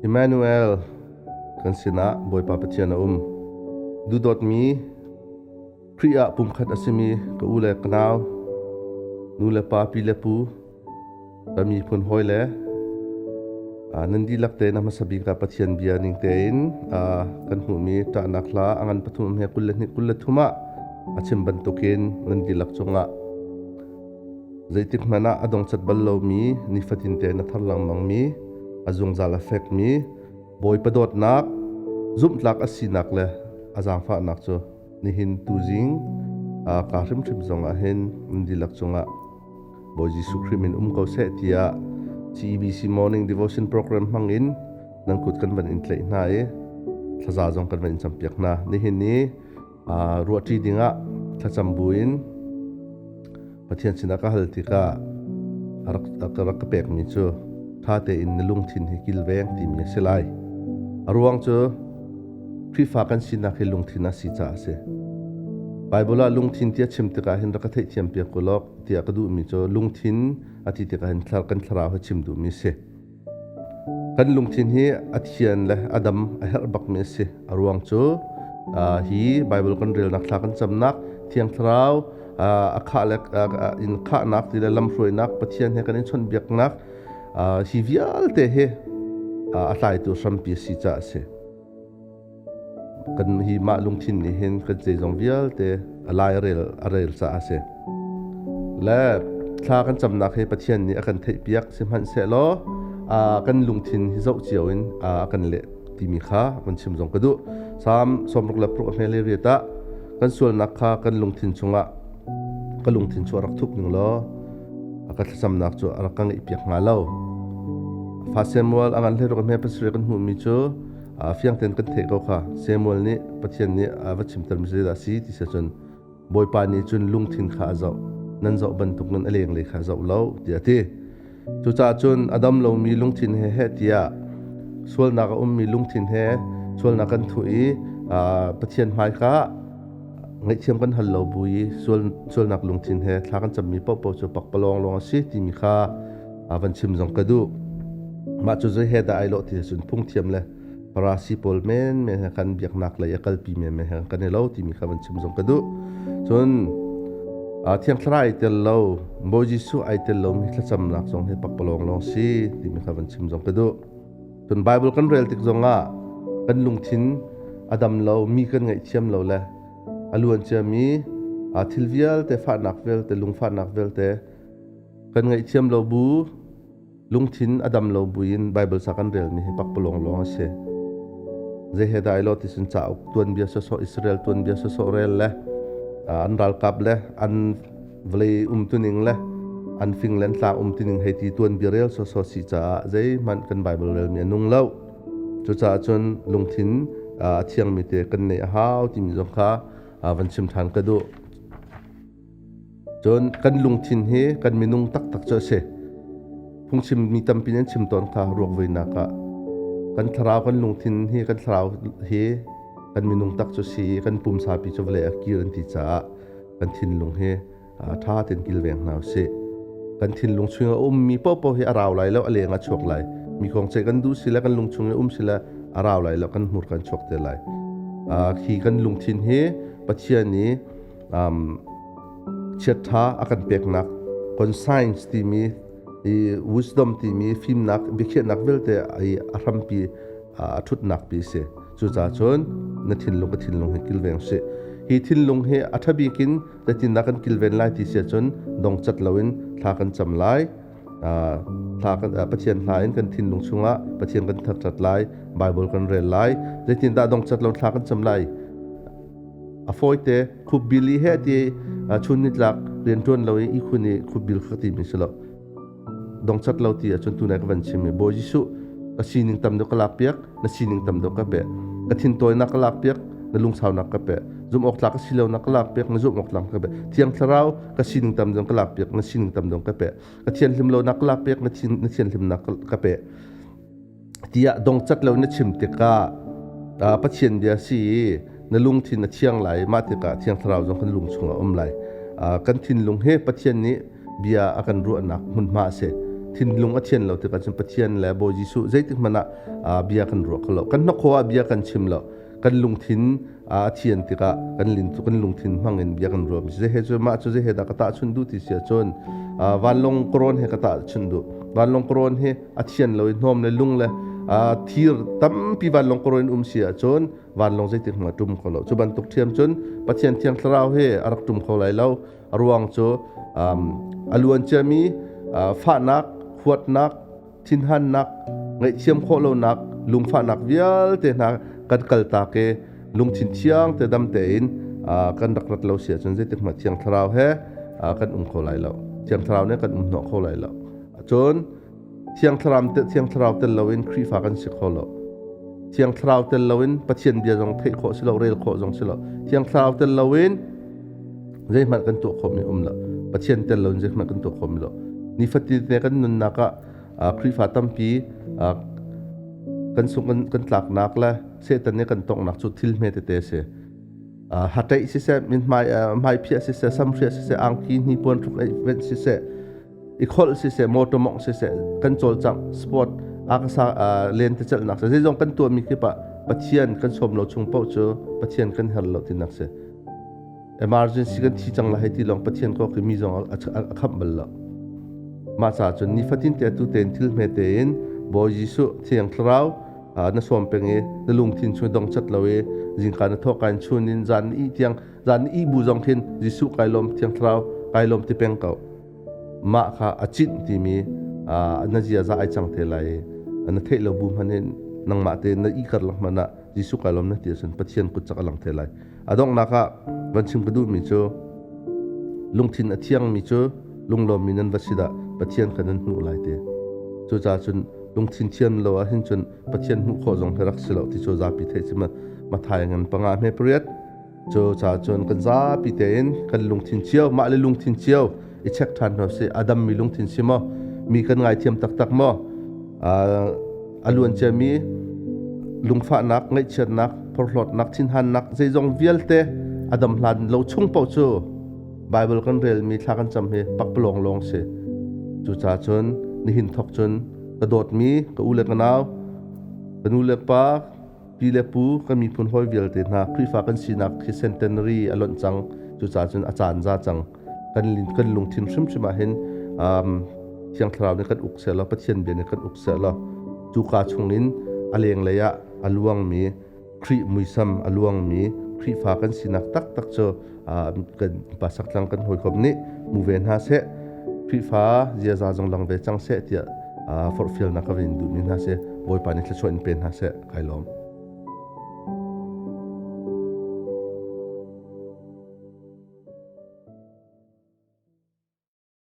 Emmanuel kan sinah Bawipa Pathian a um. Duhdawtmi Khrih ah pumkhat a simi ka u le ka nau, nu le pa, pi le pu, ka miphun hawi le nan dihlak tein a hmasa bik ah Pathian bia ning tein kan hmuhmi ṭahnak hla a ngan pathum he 22 23 ah a chim bantukin nan dihlak cungah Zeitik hmanh ah a dongcat bal lomi, nifatin tein a thar lengmangmi, a zungzal a fekmi, Bawipa dawtnak, zumhtlak a sinak le a zaangfahnak cu nihin tuzing kaa hrimhrim zongah hin nan dihlak cungah Bawi Jesuh Khrih min um ko seh tiah CEBC Morning Devotion Program hmangin nan kut kan van in tlaih hna i thlaza zong kan van in campiak hna. Nihin ni ruahṭi dingah thlacam buin Pathian sinah ka hal tikah a rak ka pekmi cu ṭha tein na lungthin hi kilveng timi a si lai. A ruang cu Khrihfa kan sinak hi lungthin a si caah a si. Baibal ah lungthin ti a chim tikah hin rak ka theihthiam piak u law tiah ka duhmi cu lungthin a ti tikah hin kan thlarau hi chim duhmi a si. Kan lungthin hi a thian le a dam a herh bakmi a si. A ruang cu hi Baibal kan relnak thla kan camnak Thiang Thlarau a khah le in khahnak ti le lamhruainak Pathian he kan i chawnhbiaknak hi vialte hi a tlaitu hrampi a si caah a si. Kan hi mah lungthin nih hin kan zeizong vialte a lai a rel caah a si. Le thla kan camnak hi Pathian nih a kan theihpiak sihmanhsehlaw kan lungthin hi zoh cio in a kan leh timi kha van chim zong ka duh. Salm 66 a hme le riat ah kan sualnak kha kan lungthin chungah ka lungthin chu a rak thup ning law a ka thlacamnak cu a rak ka ngeihpiak hnga lo. Fa Samuel a ngan hlei ruk a hme pasarih kan hmuhmi cu fiang tein kan theih ko kha Samuel nih Pathian nih a va chimtermi zeidah a si ti si cun Bawipa nih cun lungthin kha a zoh nan zoh bantuk nan a lenglei kha a zoh lo tiah a ti. Cucaah cun a dam lomi lungthin he heh tiah sualnak a ummi lungthin he sualnak kan thuh i Pathian hmaika ngaihthiam kan hal lo bu i sualnak lungthin he thla kan cammi paohpaoh cu pakpalawng lawng a si timi kha van chim zong ka duh. Mah cu zei he dah ai lawh ti cun phungthiam le Farasi pawl menmen he kan biaknak lei a kalpi menmen he kan i lo timi kha van chim zong ka duh. Cun Thiang Thlarau ai tel lo, Bawi Jesuh ai tel lomi thlacamnak zong hi pakpalawng lawng si timi kha van chim zong ka duh. Cun Bible kan rel tik zongah kan lungthin a dam lo, mi kan ngaihthiam lo le a luan ciami thil vialte fahnak vialte lungfahnak vialte kan ngaihthiam lo bu lungthin a dam lo buin Bible sa kan relmi hi pakpalawng lawng a si. Zei he dah ai lo ti cun cauk tuanbia sawsawh Israel tuanbia sawsawh rel le an ralkap le an vawlei umtuning le an fing le an tlang umtuning hei ti tuanbia rel sawsawh si caah zeihmanh kan Bible relmi a nung lo. Cucaah cun lungthin a thiangmi te kan neih a hau timi zong kha van chim ṭhan ka duh. Cun kan lungthin hi kan minung taktak cu a si. Phungchim mi tampi nih an chim tawn kha ruakvuinak ah kan thlarau kan lungthin hi kan thlarau hi kan minung tak cu si i kan pumsa pi cu vawlei a kir an ti caah kan thinlung hi ṭha tein kilveng hna usih. Kan thinlung chung a ummi paohpaoh hi a rau lai lo, a leng a chuak lai. Mi kong ceih kan duh si le kan lung chung i um si le a rau lai lo, kan hmur kan chuak te lai. Khi kan lungthin hi Pathian nih chiatṭha a kan peknak conscience timi i wisdom timi fimnak biakhiahnak vialte i a hrampi a ṭhutnak pi si. Cucaah cun na thinlung ka thinlung hi kilveng sih. Hi thinlung hi a ṭha bik in zeitindah kan kilven lai ti si ahcun dongcat loin thla kan cam lai. Thla kan Pathian hla in kan thinlung chungah Pathian kan thangṭhat lai, Bible kan rel lai. Zeitindah dongcat lo thla kan cam lai? A fawite khupbil i heh ti chun nitlak rianṭuan lo i ihkhun i khupbil kha timi si lo. Dongcat lo ti ahcun tunai ka van chim i Bawi Jesuh ka sining tam deuh ka lak piak, na sining tam deuh ka pe. Ka thintawinak ka lak piak, na lungsaunak ka pe. Zumh awk tlak ka si lonak ka lak piak, na zumh awk tlak ka pe. Thiang Thlarau ka sining tam deuh ka lak piak, na sining tam deuh ka pe. Ka thianhlim lonak ka lak piak, na thianhlimnak ka pe. Tiah dongcat lo na chim tikah Pathian bia si i na lungthin a thiang lai mah tikah Thiang Thlarau zong kan lung chungah um lai. Kan thinlung hi Pathian nih bia a kan ruahnak hmunhma a si. Thinlung a thian lo tikah cun Pathian le Bawi Jesuh zeitik hmanh ah bia kan ruah kho lo. Kan hnakhaw ah bia kan chim lo. Kan lungthin a thian tikah kan lin kan lungthin hmang in bia kan ruah mi si. He cu mah cu zei he dah ka tahchunh duh ti si ahcun vanlawng karawn he ka tahchunh duh. Vanlawng karawn hi a thian lo i hnawm le lung le thir tampi vanlawng karawn in um si ahcun vanlawng zeitik hmanh a ṭum kho lo. Cu bantuk ṭhiam cun Pathian Thiang Thlarau hi a rak ṭum kho lai lo. A ruang cu a luan ciami fahnak, huatnak, thinhannak, ngaihthiam khawh lonak, lungfahnak vialte hna kan kaltak i lungthin thiang te dam tein kan rak rat lo si ahcun zeitik hmanh Thiang Thlarau he kan um kho lai lo. Thiang Thlarau nih kan um hnawh kho lai lo. Cun Thiang Thlarau tel loin Khrihfa kan si kho lo. Thiang Thlarau tel loin Pathian bia zong theih khawh si lo, rel khawh zong si lo. Thiang Thlarau tel loin zeihmanh kan tuah khawhmi um lo. Pathian tel loin zeihmanh kan tuah khawhmi lo. Nifatin te kan nunnak ah Khrihfa tampi kan sung kan tlaknak le Satan nih kan tonghnak cu thil hme tete si. Haṭeih siseh, mithmai hmaiphiah siseh, samhriah siseh, angki hnipuan hruk eih siseh, i kholh siseh motor mongh siseh kan cawlcangh sport akasa lentecelhnak siseh zeizong kan tuahmi kip ah Pathian kan sawm lo chung paoh cu Pathian kan her lo tinak si. Emergency kan thi cang la hei ti lawng Pathian ko khi mi zong a khamh bal lo. Mah caah cun nifatin te atu tein thil hme tein Bawi Jesuh Thiang Thlarau na sawm peng i na lungthin chung dong chat lo i zingka na thawh kain chun in zan i tiang zan i bu zong khin Jesuh kai lawm Thiang Thlarau kai lawm ti peng ko. Mah kha a cinh timi na ziaza ai cang te lai i na theih lo bu hmanh in nangmah te na i karlak hmanh ah Jesuh kai lawm na ti ahcun Pathian kut cak a lang te lai. A donghnak ah van chim ka duhmi cu lungthin a thiangmi cu lunglawmmi nan va si dah Pathian kha nan hmuh lai ti. Cucaah cun lungthin thian lo ahhin cun Pathian hmuh khawh zong hi rak si lo ti cu zapi theih ci Mathai ngan panga hme pariat. Cu caah cun kan zapi tein kan lungthin cio, mah le lungthin cio i check ṭhan hna usih. A dammi lungthin si maw? Mi kan ngaithiam taktak maw? A luan ciami lungfahnak, ngaihchiatnak, phorhlawtnak, thinhannak, zeizong vialte a dam hlan lo chung paoh cu Bible kan relmi thla kan cam hi pakpalawng lawng si. Cucaah cun nihin thawk cun ka dawtmi ka u le ka nau, ka nu le pa, Pi le pu kan miphun hawi vialte hna Khrihfa kan sinak hi centenary a lonh cang. Cucaah cun a caan za cang. Kan kan lungthin hrimhrim ah hin Thiang Thlarau nih kan uk sehlaw Pathian bia nih kan uk sehlaw cuka chungin a lenglei ah a luangmi Khrih muisam a luangmi Khrihfa kan sinak taktak cu kan pasak tlang kan hawikom nih mu ve hna seh. Khrihfa ziaza zong lang ve cang seh tiah forhfialnak ka vin duhmi hna si. Bawipa nih thluachuah in pe hna seh. Kai lawm.